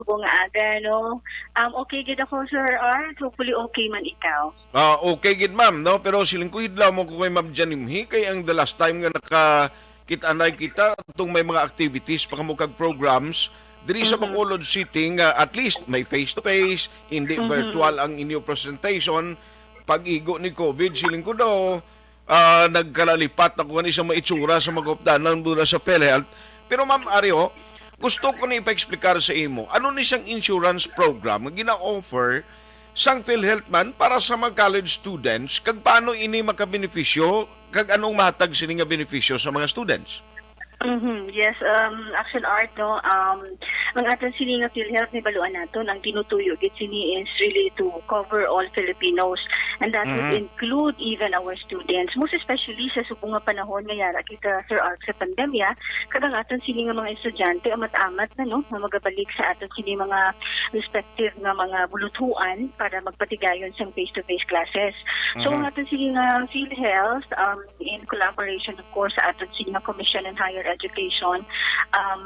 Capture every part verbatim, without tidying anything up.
subong nga aga, no? Um, okay gid ako, Sir Art. Hopefully, okay man ikaw. Ah, okay gid, ma'am, no? Pero siling ko, hidlaw mo ko kay Ma'am Janimhi, kay ang the last time nga nakakita anay kita, itong may mga activities pa kamo kag programs, diri sa Bacolod City, nga at least may face-to-face, hindi virtual ang inyo presentation, pag-igo ni COVID, siling ko daw, ah, nagkalalipat ako ani sa mga itsura sa mga updanan mura sa PhilHealth. Pero, Ma'am Ario, gusto ko ni ipa-explicar sa imo, ano ni sang insurance program nga gina-offer sang PhilHealth man para sa mga college students, kag paano ini makabenepisyo, kag anong mahatag sini nga benepisyo sa mga students? Mhm. Yes, um, Action Art, no? Um, ang aton sini nga PhilHealth, ni baluan naton, ang tinutuyo gid sini is really to cover all Filipinos, and that would include even our students, most especially sa subong nga panahon nga yara kita, Sir Art, sa pandemya, kag ang aton sini nga mga estudyante amat-amat na, no, nga magabalik sa aton sini mga respective nga mga bulutuan para magpatigayon sang face-to-face classes. So, ang aton sini nga PhilHealth, um, in collaboration, of course, sa aton sini nga Commission on Higher Education, um,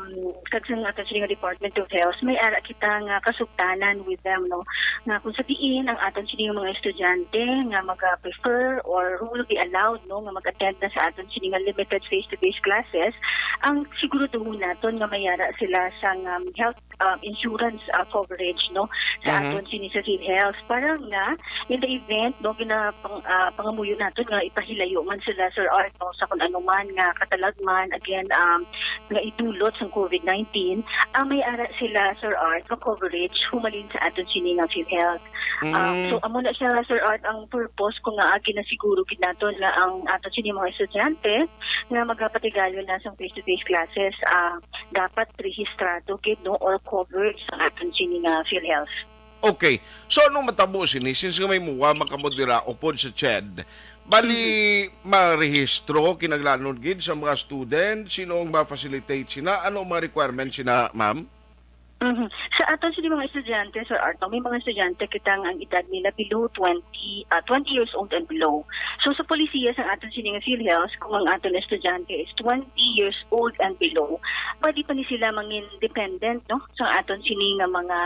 kag sa aton sini nga Department of Health, may ara kita nga kasugtanan with them, no? Nga kung sa diin ang aton sini nga mga estudyante nga maga-prefer or who will be allowed, no, nga mag-attend na sa aton sini nga limited face-to-face classes, ang siguraduhon naton nga may ara sila sang, um, health, um, insurance, uh, coverage, no, sa aton sini sa PhilHealth, para nga in the event, no, ginapang-, ah, pangamuyo naton nga ipahilayo man sila, Sir Art, no, sa kung ano man nga katalagman, again, um, nga idulot sang COVID nineteen, ah, may ara sila, Sir Art, nga coverage humalin sa aton sini nga PhilHealth. Um, so, amo na siya, Sir Art, ang purpose ko nga, ah, ginasiguro gid naton nga ang aton sini mga estudyante nga magapatigayon na sang face-to-face classes, ah, dapat rehistrado gid, no, or covered sa aton sini nga PhilHealth. Okay. So, anong matabo sini? Since nga may muwa makamodera upod sa CHED, bali, marehistro kinahanglanon gid sa mga student? Sino ang ma-facilitate sina? Ano ang mga requirements sina, ma'am? Mhm. Sa aton sini mga estudyante, Sir Art, no, may mga estudyante kita nga ang edad nila below twenty, ah, twenty years old and below. So, sa polisiya sang aton sini nga PhilHealth, kung ang aton estudyante is twenty years old and below, pwede pa ni sila mangin dependent, no, sa aton sini nga mga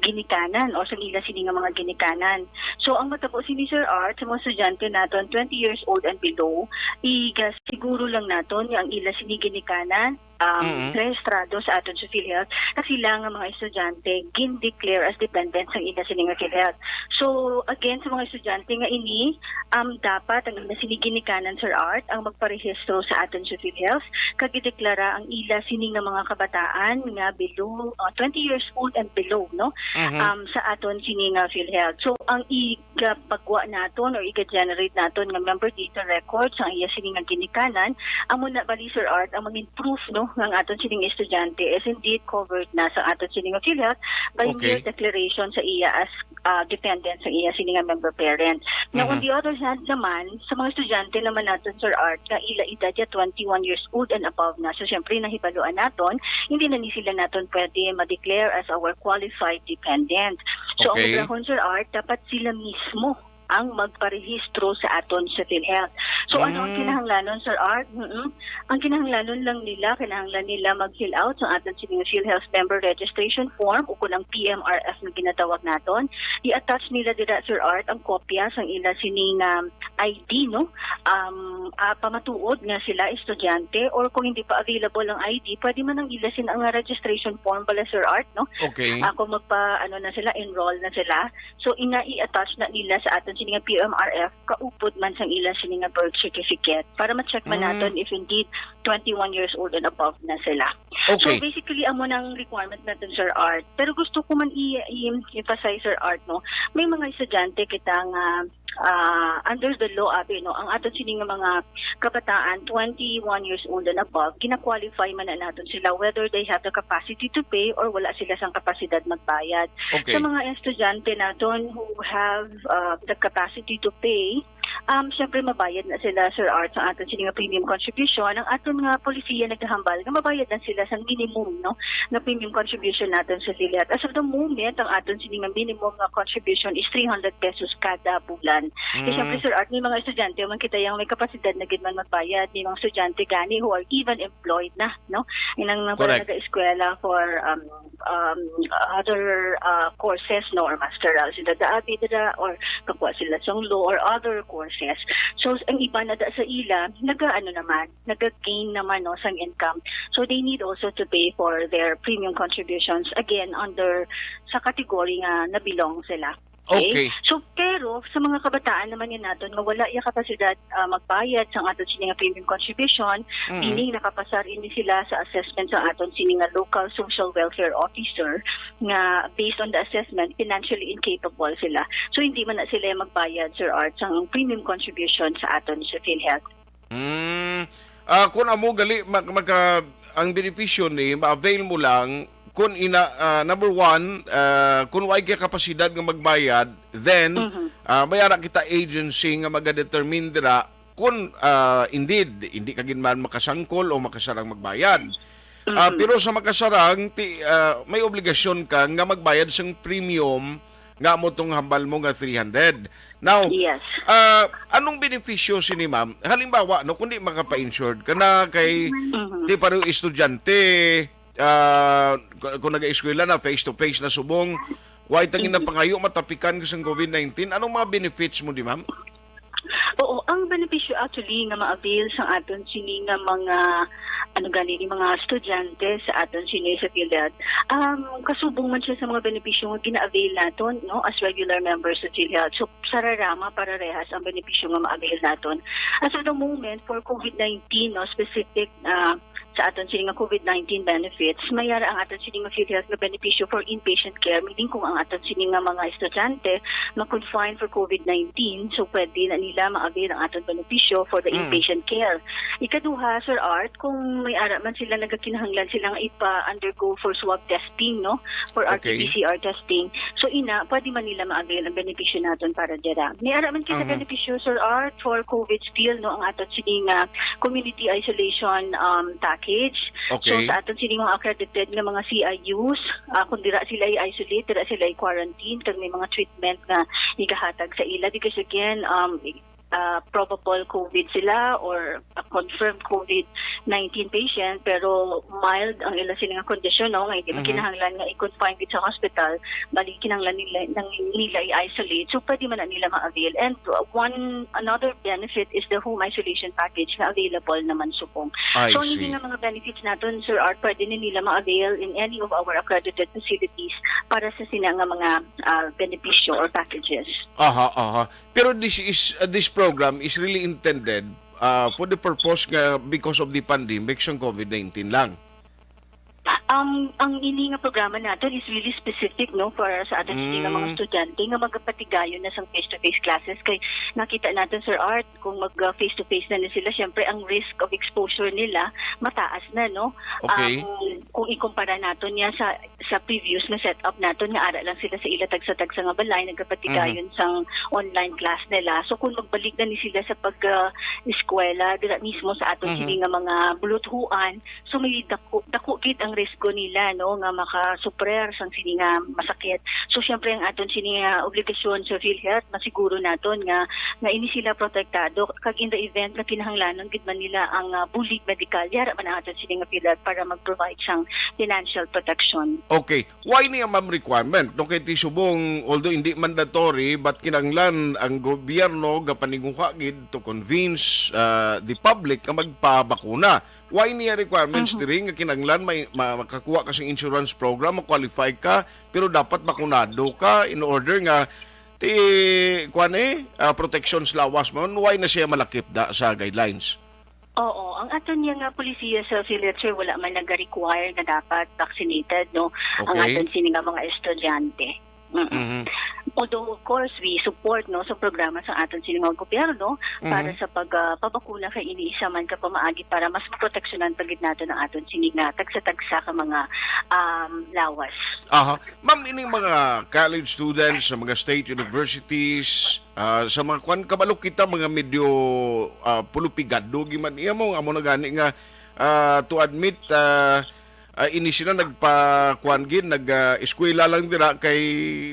ginikanan o sa ila sini nga mga ginikanan. So, ang matabo sini, Sir Art, sa mga estudyante naton twenty years old and below, igasiguro lang naton nga ang ila sini ginikanan, um, rehistrado sa aton sa PhilHealth, na sila nga mga estudyante gin-declare as dependent sang ila sini nga PhilHealth. So, again, sa mga estudyante nga ini, um, dapat ang ila sini ginikanan, Sir Art, ang magparehistro sa aton sa PhilHealth, kag ideklara ang ila sini nga mga kabataan nga below, uh, twenty years old and below, no? Um, sa aton sini nga PhilHealth. So, ang i- igapagwa naton or iga-generate naton nga member data records ang iya sini nga ginikanan, amo na bali, Sir Art, ang mangin proof, no, nga ang aton sining estudyante is indeed covered na sa aton sini nga PhilHealth by mere declaration sa iya as, ah, dependent sa iya sini nga member parent. Now, on the other hand naman, sa mga estudyante naman naton, Sir Art, nga ila edad ya twenty-one years old and above na, so syempre nahibaluan naton, hindi na ni sila naton pwede ma-declare as our qualified dependent. So, ang magrahon, Sir Art, dapat sila mismo ang magparehistro sa aton sa PhilHealth. So, ano ang kinahanglanon, Sir Art? Mm-mm. Ang kinahanglanon lang nila, kinahanglan nila mag-fill out sa aton sini nga PhilHealth member registration form o kung ang P M R F nga ginatawag naton. I-attach nila dira, Sir Art, ang kopya sang ila sini nga I D, no? Um, ah, pamatuod nga sila estudyante, or kung hindi pa available ang I D, pwede man ang ila sini nga registration form bala, Sir Art, no? Okay. Ah, kung magpa, ano na sila, enroll na sila. So, ina i-attach na nila sa aton sini nga P M R F, kaupod man sang ila sini nga birth certificate para ma-check man naton if indeed twenty-one years old and above na sila. So, Okay. Basically, amo nang requirement natin, Sir Art. Pero gusto ko man i- i- emphasize, Sir Art, no? May mga estudyante kita nga ah, under the law, abi, no, ang aton sini nga mga kabataan, twenty-one years old and above, gina-qualify man na naton sila whether they have the capacity to pay or wala sila sang kapasidad magbayad. Okay. Sa mga estudyante naton who have, uh, the capacity to pay, Um, syempre, mabayad na sila, Sir Art, sa aton sini nga premium contribution. Ang aton nga polisiya nagahambal nga mabayad na sila sa minimum, no, nga premium contribution naton sa PhilHealth. As of the moment, ang aton sini nga minimum nga contribution is three hundred pesos kada bulan. Kay syempre, Sir Art, may mga estudyante man kita yang may kapasidad na gid man magbayad, may mga estudyante gani who are even employed na, no? Inang nang Correct. Nag-eskwela for, um, um, other, uh, courses, no, or masteral sila dati dira, or kakuha sila sang law or other courses. So, ang iba na da sa ila, naga-ano naman, naga-gain naman, no, sang income. So, they need also to pay for their premium contributions, again, under sa category nga na-belong sila. Okay? Okay. So, pero sa mga kabataan naman yan naton nga wala iya kapasidad, ah, magbayad sang aton sini nga premium contribution, Mm. meaning nakapasar ini sila sa assessment sa aton sini nga local social welfare officer nga based on the assessment, financially incapable sila. So, hindi man na sila magbayad, Sir Art, sang premium contribution sa aton sa PhilHealth. Mm. Ah, kung amo gali, mag-, magka-, ang benepisyo ni, ma-avail mo lang kung ina, ah, number one, ah, kung way ka kapasidad nga magbayad, then, Mhm. ah, may ara kita agency nga magadetermine dira kung, ah, indeed, hindi ka gid man makasangkol o makasarang magbayad. Ah, Mhm. Pero sa makasarang, ti-, ah, may obligasyon ka nga magbayad sang premium nga amo tong hambal mo nga three hundred. Now, Yes. ah, anong benepisyo sini, ma'am? Halimbawa, no, kundi makapa-insured ka na kay Mhm. ti pareho estudyante, ah, ku-, kung nag-eskwela na, face to face na subong, wa itang Mm. ginapangayo, matapikan ka sang covid nineteen. Anong mga benefits mo di, ma'am? Oo, ang benepisyo actually nga ma-avail sang aton sini nga mga, ano gani ni, mga estudyante sa aton sini sa PhilHealth, um, kasubong man siya sa mga benepisyo nga gina-avail naton, no, as regular members sa PhilHealth. So, sararama pararehas ang benepisyo nga ma-avail naton. As of the moment, for covid nineteen, no, specific, ah, sa aton sini nga covid nineteen benefits, may ara ang aton sini nga PhilHealth nga benepisyo for inpatient care, meaning kung ang aton sini nga mga estudyante ma-confine for covid nineteen, so pwede na nila ma-avail ang aton benepisyo for the Mm. inpatient care. Ikaduha, Sir Art, kung may ara man sila nagakinahanglan sila nga ipa-undergo for swab testing, no? For Okay. R T P C R testing. So ina, pwede man nila ma-avail ang benepisyo naton para dira. May ara man kita Mhm. benepisyo, Sir Art, for covid still, no? Ang aton sini nga community isolation, um, package. So, Okay. sa aton sini mga accredited nga mga C I Us, ah, kung dira sila i-isolate, dira sila i-quarantine, kag may mga treatment nga igahatag sa ila. Because again, um, ah, probable covid sila or a confirmed covid nineteen patient, pero mild ang ila sini nga kondisyon, no, nga hindi man Mhm. kinahanglan nga i-confine gid sa hospital, bali kinahanglan nila, nang nila i-isolate. So, pwede man na nila ma-avail. And, uh, one, another benefit is the home isolation package nga available naman subong. I So, ang see. Hindi nga mga benefits naton, Sir Art, pwede na nila ma-avail in any of our accredited facilities para sa sina nga mga, ah, benepisyo or packages. Aha, aha. Pero this is, uh, this program is really intended, uh, for the purpose nga because of the pandemic sang covid nineteen lang. Ang, ang ini nga programa naton is really specific, no, para sa aton sini nga mga Mm. estudyante nga magapatigayon na sang face-to-face classes. Kay nakita naton, Sir Art, kung mag, uh, face-to-face na, na sila, syempre ang risk of exposure nila mataas na, no? Okay. Ang, kung ikumpara naton niya sa, sa previous nga setup naton, nga ara lang sila sa ila tagsa-tagsa nga balay, nagapatigayon Mhm. sang online class nila. So, kung magbalik na ni sila sa pag, uh, eskwela, dira mismo sa aton Mhm. sini nga mga buluthuan, so may dako, dako gid ang risgo nila, no, nga makasuprer sang sini nga masakit. So, syempre, ang aton sini nga obligasyon sa PhilHealth, masiguro naton nga, nga ini sila protektado, kag in the event nga kinahanglanon gid man nila ang, ah, bulig medikal, yara man ang aton sini nga PhilHealth para mag-provide sang financial protection. Okay. Why niya, ma'am, requirement? No, kay ti subong, although hindi mandatory, but kinahanglan ang gobyerno gapaninguha gid to convince, ah, the public nga magpabakuna. Why niya requirements Mhm. diri nga kinahanglan may, ma-, makakuha ka sa insurance program, ma-qualify ka, pero dapat bakunado ka in order nga ti, kuwan eh, ah, protection sa lawas man, why na siya malakip da sa guidelines? Oo, ang aton niya nga polisiya sa PhilHealth, sir, wala man nag-require nga dapat vaccinated, no, ang Okay. aton sini nga mga estudyante. Mm. Mhm. Although, of course, we support, no, sa programa sa aton sini nga gobyerno para Mhm. sa pag, ah, pabakuna kay ini isa man ka pamaagi para mas maproteksyonan pa gid naton ang aton sini nga tagsa-tagsa ka mga, um, lawas. Aha. Ma'am, ining mga college students sa mga state universities, ah, sa mga kwan, kabalo kita mga medyo, ah, pulupigado, giman iya mo, amo na gani nga, ah, to admit, ah, ah, ini sila nagpa-, kwan gid, nag, ah, eskwela lang dira kay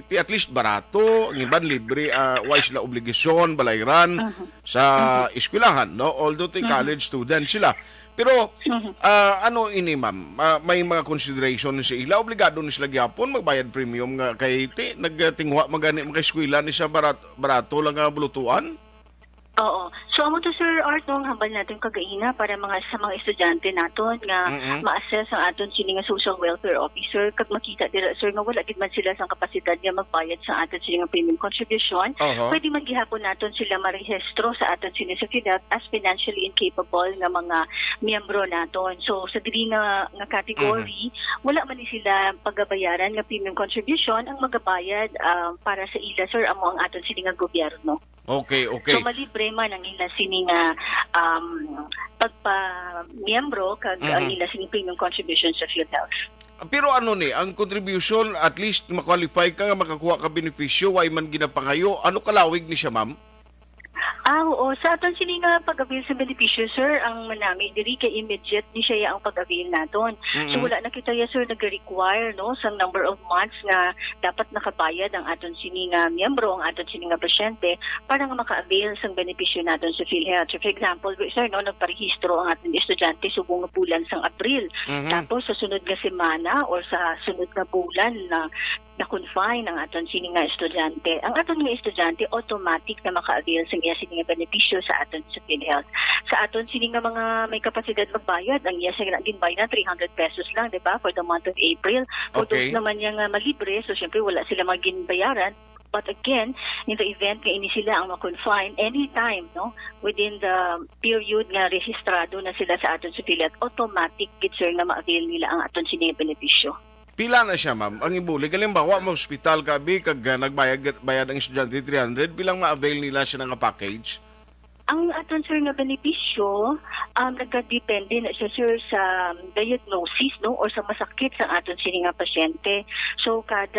ti at least barato, ang iban libre, ah, way sila obligasyon, balayran Mhm. sa Mhm. eskwelahan, no? Although ti Mhm. college student sila. Pero, Mhm. ah, ano ini, ma'am? Ah, may mga consideration ni sa ila? Obligado ni sila gyapon magbayad premium nga kay ti nagtinguha man gani makaeskwela ni sa barat-, barato lang nga bulutuan? Oo. So, amo to, Sir Art, no, ang hambal naton kagaina para mga, sa mga estudyante naton nga Mm-mm. ma-assess ang aton sini nga social welfare officer kag makita dira, sir, nga wala gid man sila sang kapasidad nga magbayad sa aton sini nga premium contribution. Oho. Pwede man gihapon naton sila marehistro sa aton sini sa PhilHealth as financially incapable nga mga miyembro naton. So, sa diri nga, nga category, Mhm. wala man ni sila pagabayaran nga premium contribution. Ang magabayad, ah, para sa ila, sir, amo ang aton sini nga gobyerno. Okay, okay. So, malibre man ang ila sini nga, um, pagpamiyembro kag ang Mhm. ila sini premium contribution sa PhilHealth. Pero ano ni, ang contribution, at least ma-qualify ka nga makakuha ka benepisyo, way man ginapangayo. Ano kalawig ni siya, ma'am? Ah, oo. Sa aton sini nga pag-avail sa benepisyo, sir, ang manami diri kay immediate ni siya ang pag-avail naton. So, Mm-mm. wala na kita ya, sir, nag-require, no, sa number of months nga dapat nakabayad ang aton sini nga miyembro, ang aton sini nga pasyente, para nga maka-avail sang benepisyo naton sa PhilHealth. So, for example, sir, no, nagparehistro ang aton estudyante subong nga bulan sang Abril. Mhm. Tapos, sa sunod nga semana or sa sunod nga bulan na na-confine ang aton sini nga estudyante, ang aton nga estudyante automatic na maka-avail sa iya sini nga benepisyo sa aton sa PhilHealth. Sa aton sini nga mga may kapasidad magbayad, ang iya sini ginbayad na three hundred pesos lang, di ba, for the month of April. For those Okay. naman niya nga malibre, so, syempre, wala sila maginbayaran. But again, in the event nga ini sila ang ma-confine anytime, no, within the period nga rehistrado na sila sa aton sa PhilHealth, automatic gid, sir, nga ma-avail nila ang aton sini nga benepisyo. Pila na siya, ma'am? Ang ibulig, halimbawa, ma-hospital ka, abi, kag, ah, nagbayad, bayad ang estudyante three hundred, pilang ma-avail nila siya nga package? Ang aton, sir, nga benepisyo, um, nagkadepende na siya, sir, sa diagnosis, no, or sa masakit sa aton sini nga pasyente. So, kada,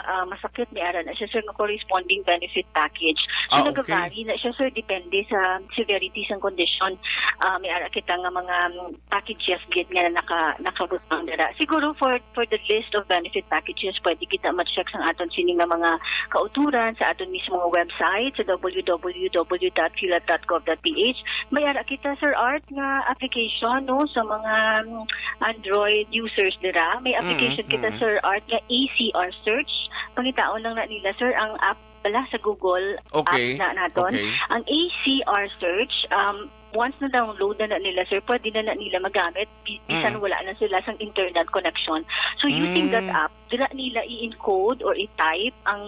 ah, masakit, may ara na siya, sir, nga corresponding benefit package. So, Ah, okay. nagavary na siya, sir, depende sa severity sang kondisyon. Ah, may ara kita nga mga, um, packages gid nga naka-, nakabutang dira. Siguro for, for the list of benefit packages, pwede kita ma-check sang aton sini nga mga kauturan sa aton mismo nga website sa w w w dot philhealth dot gov dot p h. May ara kita, Sir Art, nga application, no, sa mga, mm, Android users dira. May application Mm, kita, mm. Sir Art, nga A C R Search. Pangitaon lang na nila, sir, ang app bala sa Google Okay, app na naton. okay. Ang A C R Search, um, once na-download na, na nila, sir, pwede na, na nila magamit bi-, bisan Mm. wala na sila sang internet connection. So, using that Mm. app, dira nila i-encode or i-type ang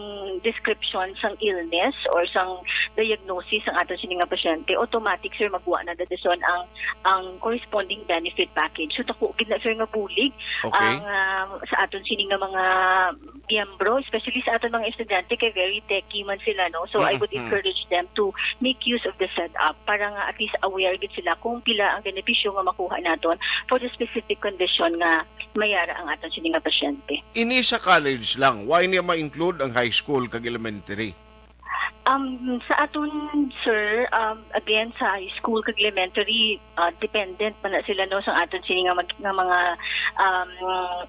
description sang illness or sang diagnosis sang aton sini nga pasyente. Automatic, sir, magwa na dadason ang, ang corresponding benefit package. So, dako gid na, sir, nga bulig Okay. ang, ah, sa aton sini nga mga miyembro, especially sa aton mga estudyante, kay very techy man sila, no? So, I would Mm-mm. encourage them to make use of the setup para nga at least aware gid sila kung pila ang benepisyo nga makuha naton for the specific condition nga may ara ang aton sini nga pasyente. Ini sa college lang, why niya ma-include ang high school kag elementary? Um, sa aton, sir, um, again, sa high school kag elementary, ah, dependent man na sila, no, sa aton sini nga mag-, nga mga, um,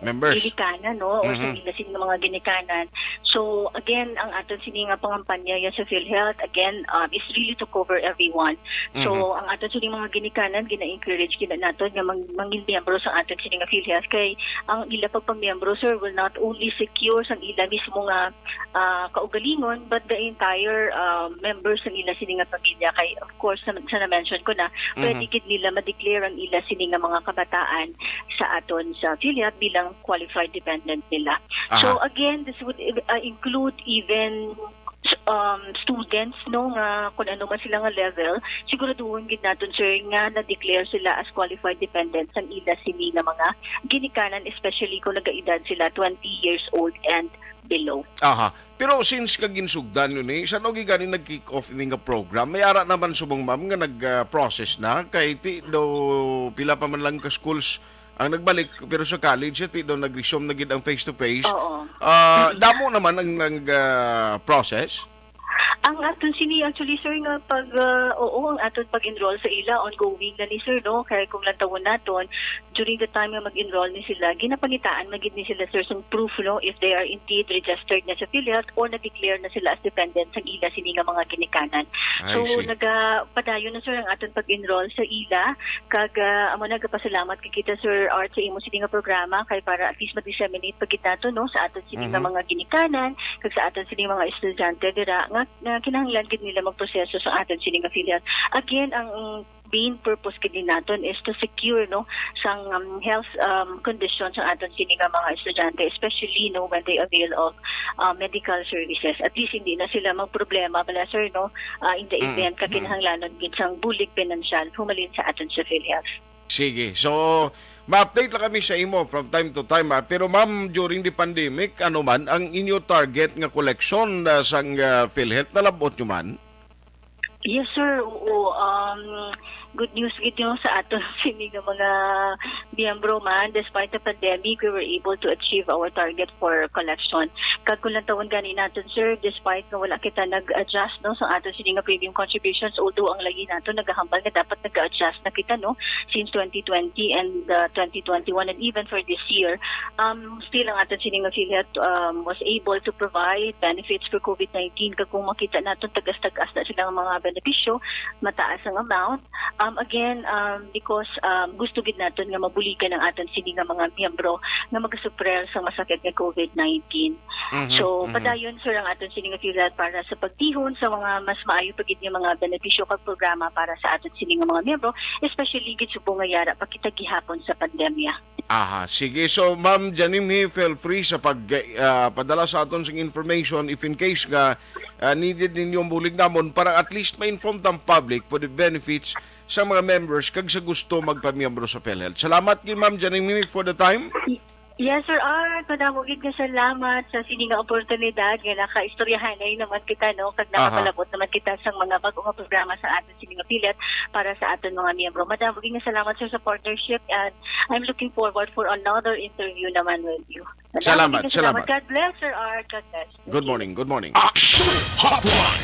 Members. ginikanan, no, or sa Mhm. nila sini nga mga ginikanan. So, again, ang aton sini nga pangampanya ya sa PhilHealth, again, um, is really to cover everyone. So, Mhm. ang aton sini mga ginikanan, gina-encourage gid naton nga mang-, mangin miyembro sa aton sini nga PhilHealth kay ang ila pagpamiyembro, sir, will not only secure sang ila mismo nga ah, kaugalingon, but the entire, ah, members sa nila sini nga pamilya. Kay, of course, sa, sa na-mention ko na, pwede Mhm. gid nila ma-declare ang ila sini nga mga kabataan sa aton sa PhilHealth bilang qualified dependent nila. So, Aha. again, this would, uh, include even, um, students, no, nga kung ano man sila nga level, siguraduhon gid naton, sir, nga na-declare sila as qualified dependents ang ila sini nga mga ginikanan, especially kung nagaedad sila twenty years old and below. Aha. Pero since ka ginsugdan yun eh, saan o gani nag-kick off ini nga program? May ara naman subong, ma'am, nga nag-process na kay ti do pila pa man lang ka schools ang nagbalik, pero sa college ti do nag-resume na gid ang face to face. Oo. Ah, damo naman ang nag ah, process. Ang aton sini actually, sir, nga pag ah, oo, ang aton pag-enroll sa ila ongoing na ni, sir, no? Kay kung lantawon naton, during the time nga mag-enroll ni sila, ginapangitaan man gid ni sila, sir, sang proof, no, if they are indeed registered na sa PhilHealth or na-declare na sila as dependent sang ila sini nga mga ginikanan. I So see. Nagapadayon na, sir, ang aton pag-enroll sa ila, kag ah, amo nagapasalamat kag kita, Sir Art, sa imo sini nga programa kay para at least ma-disseminate pa gid nato, no, sa aton sini nga Mhm. mga ginikanan kag sa aton sini mga estudyante dira nga, nga kinahanglan gid nila magproseso sa aton sini nga PhilHealth. Again, ang main purpose gid naton is to secure, no, sang um, health um, condition sa aton sini nga mga estudyante, especially, no, when they avail of uh, medical services. At least hindi na sila magproblema bala, sir, no, uh, in the Mm, event nga mm. Kinahanglanon gid sang bulig pinansyal humalin sa aton sa PhilHealth. Sige. So, ma-update lang kami sa imo from time to time, ah. Pero ma'am, during the pandemic, ano man ang inyo target nga koleksyon ah, sang ah, PhilHealth? Nalabot nyo man? Yes, sir. Oo. Um, good news gid yung sa aton sini nga mga miyembro man. Despite the pandemic, we were able to achieve our target for collection. Kag kung lantawon gani naton, sir, despite nga wala kita nag-adjust, no, sa aton sini nga premium contributions, although ang layi nato nagahambal nga dapat nag-adjust na kita, no, since twenty twenty and uh, twenty twenty-one and even for this year, um, still ang aton sini nga PhilHealth um, was able to provide benefits for COVID nineteen. Kag kung makita naton tagas-tagas na sila nga mga benepisyo, mataas ang amount. Um, again, um, because um, gusto gid naton nga mabuligan ang aton sini nga mga miyembro nga magasufrer sa masakit nga COVID nineteen. Mhm, So, mhm. Padayon, sir, ang aton sini nga PhilHealth para sa pagtihon sa mga mas maayo pa gid nga mga benepisyo kag programa para sa aton sini nga mga miyembro, especially gid subong nga yara pa kita gihapon sa pandemya. Aha, sige. So, Ma'am Janimhi, feel free sa pag ah, padala sa aton sing information if in case nga ah, needed ninyo ang bulig namon para at least ma-inform tang public for the benefits sa mga members kag sa gusto magpamiyembro sa PhilHealth. Salamat kay Ma'am Janimhi for the time. Yes, Sir Art. Madamo gid nga salamat sa sini nga oportunidad nga nakaistoryahanay naman kita, no, kag Aha. nakapalabot naman kita sa mga bag-o nga programa sa aton sini nga PhilHealth para sa aton mga miyembro. Madamo gid nga salamat, sir, sa partnership, and I'm looking forward for another interview naman with you. Madamo Salamat, gid nga salamat. God bless, Sir Art. God bless. Thank Good you. Morning, good morning. Aksyon Hotline.